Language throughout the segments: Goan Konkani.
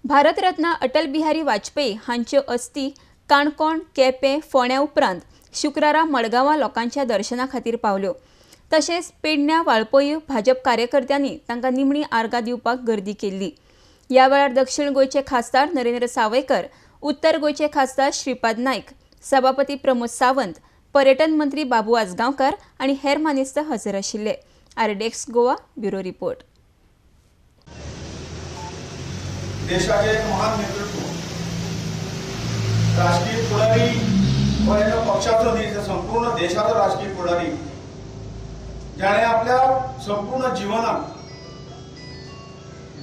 भारतरत्न अटल बिहारी वाजपेयी हांच्यो अस्थी काणकोण, केपें, फोंड्या उपरांत शुक्रारा मडगांवां लोकांच्या दर्शना खातीर पावल्यो. तशेंच पेडण्या, वाळपय भाजप कार्यकर्त्यांनी तांकां निमणी आर्गां दिवपाक गर्दी केल्ली. ह्या वेळार दक्षिण गोंयचे खासदार नरेंद्र सावयकर, उत्तर गोंयचे खासदार श्रीपाद नायक, सभापती प्रमोद सावंत, पर्यटन मंत्री बाबू आजगांवकर आनी हेर मानेस्त हजर आशिल्ले. RDX Goa bureau report. देशाचे एक महान नेतृत्व, राजकीय फुडारी हो एका पक्षाचो न्ही, संपूर्ण देशाचो राजकीय फुडारी ज्याने आपल्या संपूर्ण जीवनात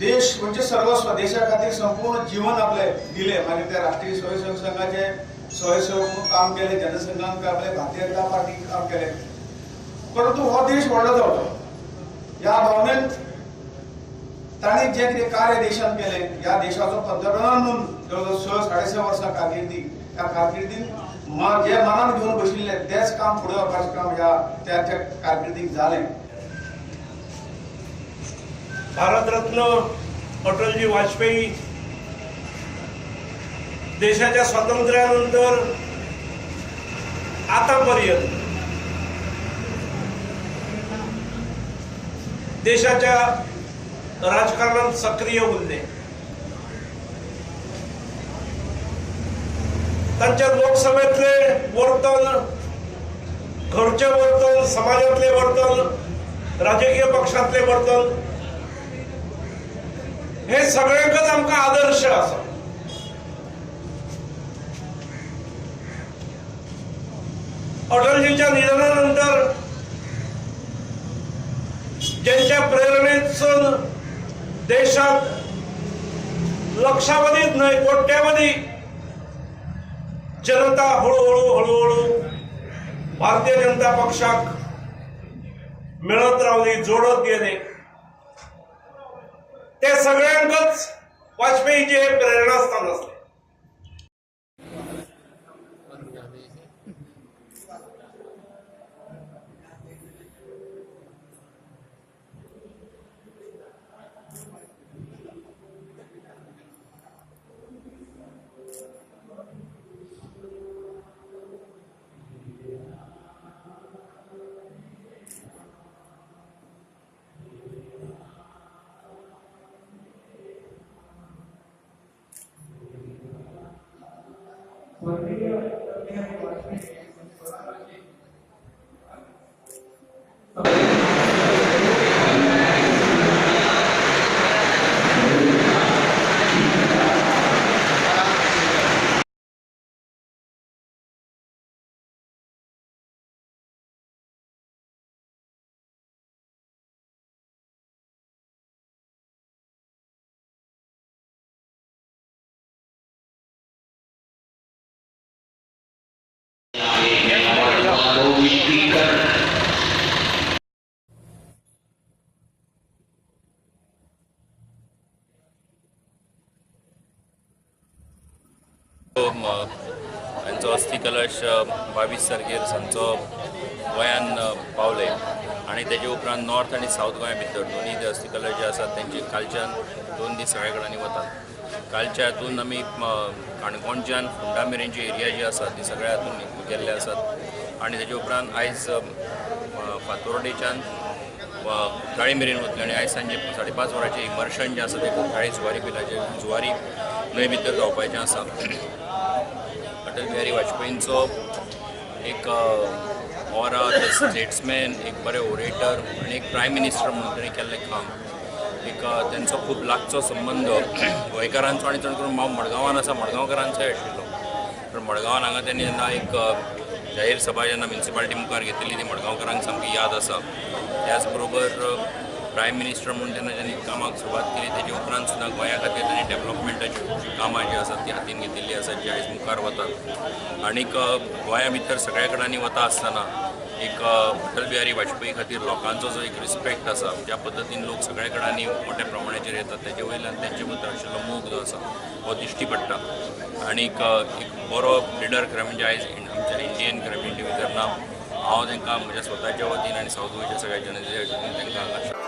देश म्हणजे सर्वस्व, देशा खातीर संपूर्ण जीवन आपले दिले. मागीर ते राष्ट्रीय स्वयंसेवक संघाचे स्वयंसेवक म्हणून काम केले, जनसंघान आपले भारतीय जनता पार्टीक काम केले, परंतु हो देश व्हडलो जावचो ह्या भावनेन तांणी जे कितें कार्य देशान केलें. ह्या देशाचो पंतप्रधान म्हणून जवळ जवळ 6.5 वर्सां कारकिर्दी, त्या कारकिर्दीन जे मनान घेवन बशिल्ले तेच काम फुडें व्हरपाचें काम ह्या त्याच्या कारकिर्दीक जालें. भारतरत्न अटलजी वाजपेयी देशाच्या स्वातंत्र्यानंतर आतापर्यंत देशाच्या राजकारणात सक्रिय उरले. तांच्या लोकसभेतले वर्तन, घरचे वर्तन, समाजातले वर्तन, राजकीय पक्षातले वर्तन हे सगळ्यांकच आमकां आदर्श आसा. अटलजींच्या निधनानंतर ज्यांच्या प्रेरणेतून देशात लक्षावधीच न्हय कोट्यावधी जनता हळूहळू हळूहळू भारतीय जनता पक्षाक मेळत रावली, जोडत गेले, ते सगळ्यांकच वाजपेयीजी हे प्रेरणास्थान असले. हांचो अस्थी कलश 22 तारखेर सांजचो गोंयान पावले आनी तेजे उपरांत नॉर्थ आनी सावथ गोंया भितर दोनूय ते अस्थी कलश जे आसात तेंचे कालच्यान 2 दीस सगळ्या कडेन वतात. कालच्या हातून आमी काणकोणच्यान फोंडा मेरेनची एरिया जी आसा ती सगळ्या हातून गेल्ले आसात आनी तेजे उपरांत आयज फातोर्डेच्यान कुठ्ठाळी मेरेन वतले आनी आयज सांजे 5:30 वरांचें इमर्शन जें आसा तें कुठ्ठाळी जुवारी पिलाचें जुवारी न्हंय भितर जावपाचें आसा. अटल बिहारी वाजपेयींचो एक ऑरा, स्टेट्समॅन, एक बरे ओरेटर आनी एक प्रायम मिनिस्टर म्हणून ताणें केल्लें काम, एक तेंचो खूब लागचो संबंद गोंयकारांचो आनी चड करून हांव मडगांवान आसा, मडगांवकारांचोय आशिल्लो. पूण मडगांवान हांगा तेणी जेन्ना एक जाहीर सभा जेन्ना म्युनिसिपालिटी मुखार घेतिल्ली ती मडगांवकारांक सामकी याद आसा. त्याच बरोबर प्रायम मिनिस्टर म्हणून जेन्ना जेन्ना कामाक सुरवात केली तेजे उपरांत सुद्दां गोंया खातीर तांणी डेवलपमेंटाची कामां जी आसात ती हातीन घेतिल्ली आसात, जी आयज मुखार वतात. आनीक गोंया भितर सगळ्या कडेन वता आसतना एक अटल बिहारी वाजपेयी खातीर लोकांचो जो एक रिस्पेक्ट आसा, ज्या पद्दतीन लोक सगळ्या कडेन मोठ्या प्रमाणाचेर येतात तेजे वयल्यान तेंचे बद्दल आशिल्लो मोग जो आसा हो दिश्टी पडटा. आनीक एक बरो लिडर खरें म्हणजे आयज आमच्या इंडियन खरें भितर ना, हांव तांकां म्हज्या स्वताच्या वतीन आनी सावथ गोंयच्या सगळ्या जनतेच्या वतीन तांकां हांगा